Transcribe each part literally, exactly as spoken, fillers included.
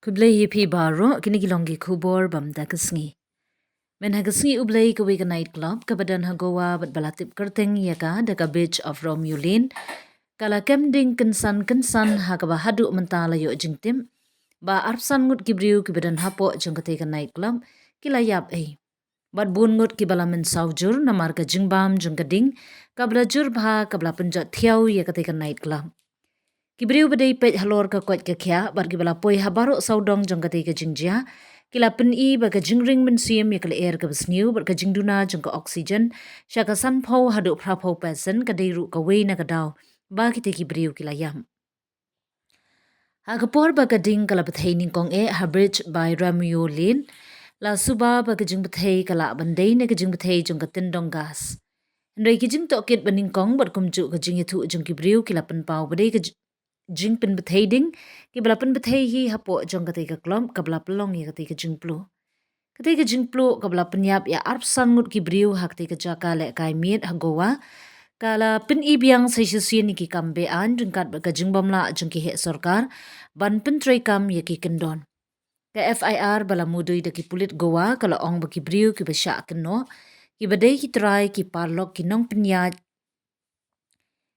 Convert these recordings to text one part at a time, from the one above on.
Khublei ïa phi baroh, kine ki long ki khubor bam da ka sngi. Mynha ka sngi U Blei, kawei ka night club kaba don ha Goa bad ba la tip kyrteng ïa ka da ka Beach of Romeo Lane, ka la kem ding kynsan kynsan, ha kaba haduh mynta la ïoh jingtip ba arphew san ngut ki briew kiba don hapoh jong katei ka night club ki la ïap ei. Bad bun ngut kiba la mynsaw jur namar ka jingbam jong ka ding kaba la jur bha, kaba la pynjot thiaw ïa katei ka night club. Ki briew ba dei peit halor ka koit ka khiah bad kiba la poi ha baroh sawdong jong katei ka jingjia ki la pyni ba ka jingring mynsiem ïa ka lyer kaba sniew bad ka jingduna jong ka oxygen sha ka sanphew haduh phraphew percent ka dei ruh kawei na ka daw ba kitei ki briew ki la ïap. Ha ka por ba ka ding ka la bthei nyngkong eh ha Beach by Romeo Lane, la suba ba ka jingbthei ka lah ban dei na ka jingbthei jong ka tyndong gas. Hynrei ki jingtohkit ba nyngkong bad kumjuh ka jingïathuh jong ki briew ki la pynpaw ba dei ka ji-, jingpynbthei ding kiba la pynbthei hi hapoh jong katei ka club kaba la pynlong ïa katei ka jingpluh. Katei ka jingpluh kaba la pynïap ïa arphew san ngut ki briew ha katei ka jaka lehkai miet ha Goa ka la pyni biang sa shisien ïa ki kam be-aiñ ryngkat bad ka jingbymlah jong ki heh sorkar ban pyntreikam ïa ki kyndon. Ka F I R ba la mudui da ki pulit Goa ka la ong ba ki briew kiba shah kynnoh, kiba dei ki trai, ki paralok, ki nongpynïaid,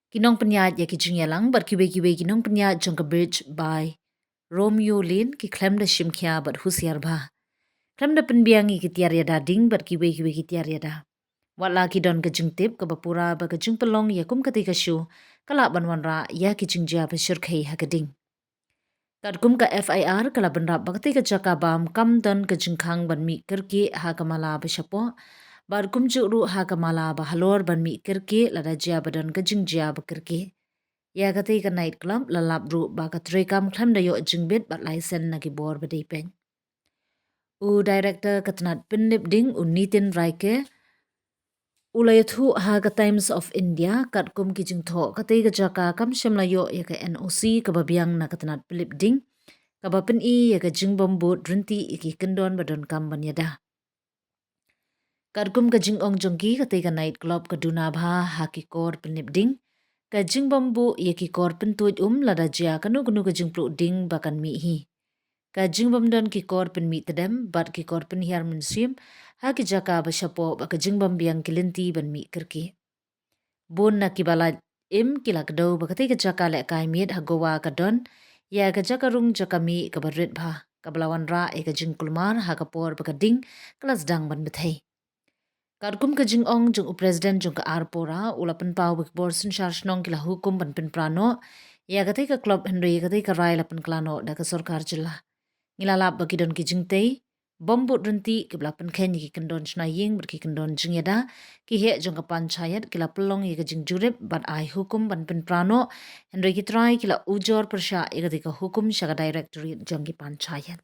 ki nongpynïaid ïa ki jingïalang bad kiwei kiwei ki nongpynïaid jong ka Beach by Romeo Lane ki khlem da shim khia bad husiar bha. Khlem da pynbiang ïa ki tiar ïada ding bad kiwei kiwei ki tiar ïada. Wat la ki don ka jingtip kaba pura ba ka jingpynlong ïa kum katei ka show ka lah ban wanrah ïa ki jingjia ba shyrkhei ha ka ding. Katkum ka F I R ka la bynrap ba katei ka jaka bam kam don ka jingkhang ban mih kyrkieh ha ka mala ba shapoh, bad kumjuh ruh ha ka mala ba halor ban mih kyrkieh lada jia ba don ka jingjia ba kyrkieh. Ïa katei ka night club la lap ruh ba ka treikam khlem da ïoh jingbit bad laisen na ki bor ba dei peit. U Director ka tnat pynlip ding, u Nitin Raike, u la ïathuh ha ka Times of India, katkum ki jingthoh katei ka jaka kam shym la ïoh ïa ka N O C kaba biang na ka tnat pynlip ding kaba pyni ïa ka jingbym bud ryntih ïa ki kyndon ba donkam ban ïada. Katkum ka jingong jong ki, katei ka night club ka duna bha ha ki kor pynlip ding, ka jingbym buh ïa ki kor pyntuid um lada jia kano kano ka jingpluh ding ba kan mih hi. Ka jingbym don ki kor pynmih tdem bad ki kor pynhiar mynsiem ha ki jaka ba shapoh bad ka jingbym biang ki lynti ban mih kyrkieh. Bun na kiba la im ki la kdew ba katei ka jaka lehkai miet ha Goa ka don ïa ka jaka rung jaka mih kaba rit bha, kaba la wanrah ïa ka jingkulmar ha ka por ba ka ding ka la sdang ban bthei. Katkum ka jingong jong u President jong ka Arpora, u la pynpaw ba ki bor synshar shnong ki la hukum ban pynpra noh ïa katei ka club, hynrei ïa katei ka rai la pynkhlad noh da ka sorkar jylla. Ngi la lap ba ki don ki jingtei bym bud ryntih kiba la pynkheiñ ïa ki kyndon shna ïing bad ki kyndon jingïada. Ki heh jong ka panchayat ki la pynlong ïa ka jingjurip bad ai hukum ban pynpra noh, hynrei ki trai ki la ujor pyrshah ïa katei ka hukum sha ka Directorate jong ki panchayat.